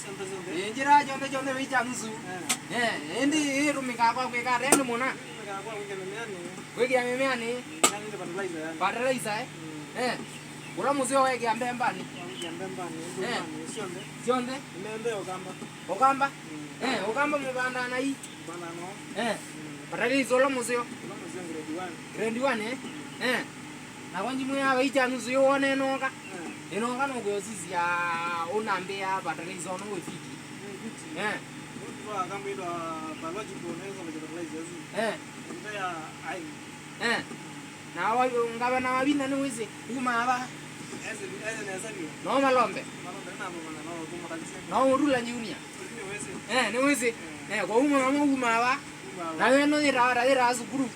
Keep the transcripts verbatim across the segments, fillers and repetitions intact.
Syonthe, syonthe. Ĩĩ, njĩra syonthe, syonthe wĩkya nusu. Eh. Eh, ĩndĩ ĩtũmĩkaa kwa kwĩka ata ĩndĩ mũna? Ĩtũmĩkaa kwa kwĩkĩa mĩmeanĩ. Kwĩkĩa mĩmeanĩ. Ĩĩ, kana nĩ fertilizer, yani. Fertilizer, eh? Mm. Eh. Ũla mũseo wekĩa mbembanĩ. Wekĩa mbembanĩ, eh, mbembanĩ, syonthe. Syonthe? Mbembe, ũkamba. Ũkamba? Mm. Eh, ũkamba mũvandaa na ii? Mũvandaa no. Eh. Mm. Fertilizer ũla mũseo? Ũla mũseo grade one. Grade one, eh? Mm. Eh. Na kwa njimwe ya vaikya nusu yu wone ĩnooka. Mm. Ĩnooka nũkwĩosisya ũnambĩa fertilizer ũno wĩ fiti. Mm, fiti. Eh. Ũndũ wa kambĩ wa biological na hizo fertilizers. Eh. Ndio ya ai. Eh. Na wa ngavana wa Vinda nĩwĩsĩ kuma ava. Ese, ese nesa ndio. No malombe. Malombe na mwana no kuma kabisa. No Murula Junior. Ndio wese. Eh, nĩwĩsĩ. Eh. Eh, kwa uma mama kuma ava. Kuma ava. Na weno yĩra ara yĩra sukuru.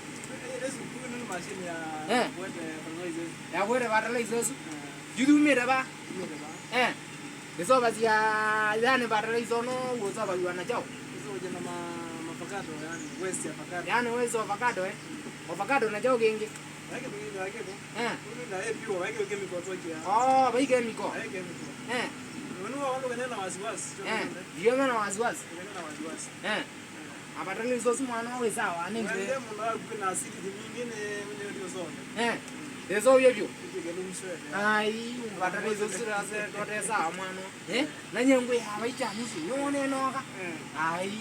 Ese kuna machine ya, eh, kuweka fertilizers. Ya kuweka fertilizers. Eh. Juzi umĩte va? Umĩte va? Eh. Nĩsovasya, yani, fertilizer ũno ũsovaw'a na kyaũ? Nĩsovasya na ma-, mavocado, yani, waste ya avocado. Yani, waste avocado, eh? Avocado na kyaũ kĩngĩ? Vai kĩndũ kĩngĩ, vai kĩndũ. Eh. Ũndũ na A P O, vai kĩndũ chemical twakĩa. Oh, vai chemical. Vai chemical. Eh. Wenu wa wandũ kanyana wasiwasi, eh. Ndiona na wasiwasi. Kanyana wasiwasi. Eh. Abatala isosi mwana wĩ sawa, nĩ nzwe. Wende mũndũ akuĩ na asidi nyingĩ nĩ, nĩ, nĩ ũsome. Eh. Ĩso vyo vyo. Ai, abatala isosi rase tote sawa mwana. Eh? Na nyengwe ya vaikya nusu, nĩwone noka. Eh. Ai,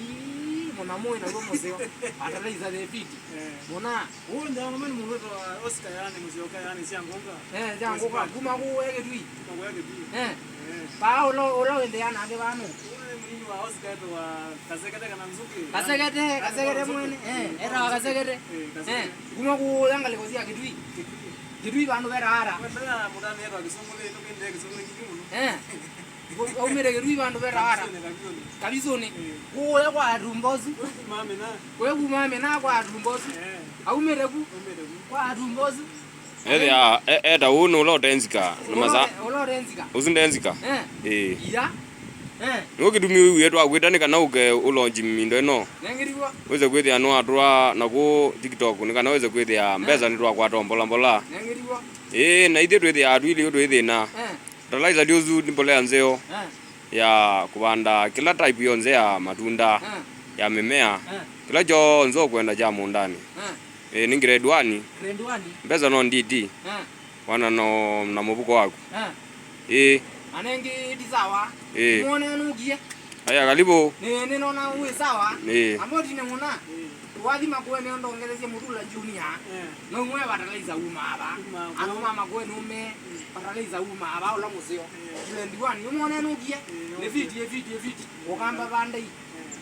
mũna mũĩ na ruo mũseo. Abatala isa the fit. Eh. Mũna. Ũũ ndio mama nĩ mũndũ wa Oscar yani mũseo ka yani sia ngonga. Eh, sia ngonga kuma kuwe Kĩtui. Kuma kuwe Kĩtui. Eh. Eh. Pa ũla, ũla wende ya nake vano. Ũũ nĩ mũnini wa Oscar wa Kasekete kana Nzuki. Kasekete, Kasekete mwene. Eh, era Kasekete. Eh, Kasekete. Eh, kuma kuya ngalĩko sya Kĩtui. Kĩtui. Kĩtui vandu vera ara. Wenda mũtani etwa Kĩsũngũ nĩ ndio kĩndĩ Kĩsũngũ nĩ kĩngĩ mũno. Eh. Aumĩte Kĩtui vandu vera ara. Kavisũnĩ, Kavisũnĩ. Kavisũnĩ. Eh. Kuya kwa Atumbosu. Kuma Mina. Kuya kuma Mina kwa Atumbosu. Eh. Aumĩte ku. Aumĩte ku. Kwa Atumbosu. Ethĩa, e-, eta ũũ nĩ ũla ũtenzika. Nĩ masa. Ũla ũtenzika. Ũsu ndenzika. Eh. Ĩĩ. Iya. Eh. Nĩw'o kĩtumi wĩwie twakwĩta nĩ kana ũke ũlonji mindo ĩno. Nengĩriwa. Wĩse kwĩthĩa nĩwatũa na kũũ TikTok nĩ kana wĩse kwĩthĩa mbesa nĩtwakwata mbola mbola. Nengĩriwa. Ĩĩ, na ithyĩ twĩthĩaa twĩlĩ ũ twĩthĩna. Eh. Fertilizer ndĩ ũsu nĩ mbolea nzeo. Eh. Ya kũvanda kĩla type yonthe ya matunda, eh, ya mĩmea, eh, kĩla kyonthe ũkwenda kya mũũndanĩ. Eh. Ĩĩ, nĩ grade one. Grade one. Mbesa no nditi. Eh. Wana no na mũvuko waku. Eh. Ĩĩ. Anengi ti sawa. Ĩĩ. Muone nukie. Aya, karibu. Nĩ, nĩnona wĩ sawa. Ĩĩ. Ambao tine mũna. Wathi Makueni ndongethesie Mutula Junior. Eh. No mwe fertilizer uma ava. Uma ava. Ano ma Makueni ume. Mm. Fertilizer uma ava ũla mũseo. Eh. Twenty-one, nĩmwone nũkie? Eh, nĩ fiti, ĩ fiti, ĩ fiti. Ũkamba vandai. Eh.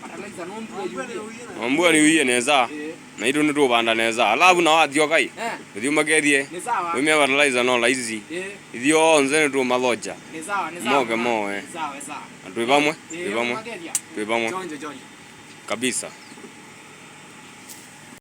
Fertilizer no mbua yuie. Mbua nĩ yuie nesa. Eh. Na itũ nĩtũvanda nesa. Alafu na wathioka ĩ. Eh. Ũthiumakethie. Nĩ sawa. Wĩmĩa fertilizer no laisi. Eh. Ithyonthe nĩtũmathoja. Nĩ sawa, nĩ sawa. Moke moe. Nĩ sawa, nĩ sawa. Na twĩ vamwe, eh, twĩ vamwe. Twĩ vamwe. Chonjo, chonjo. Kabisa.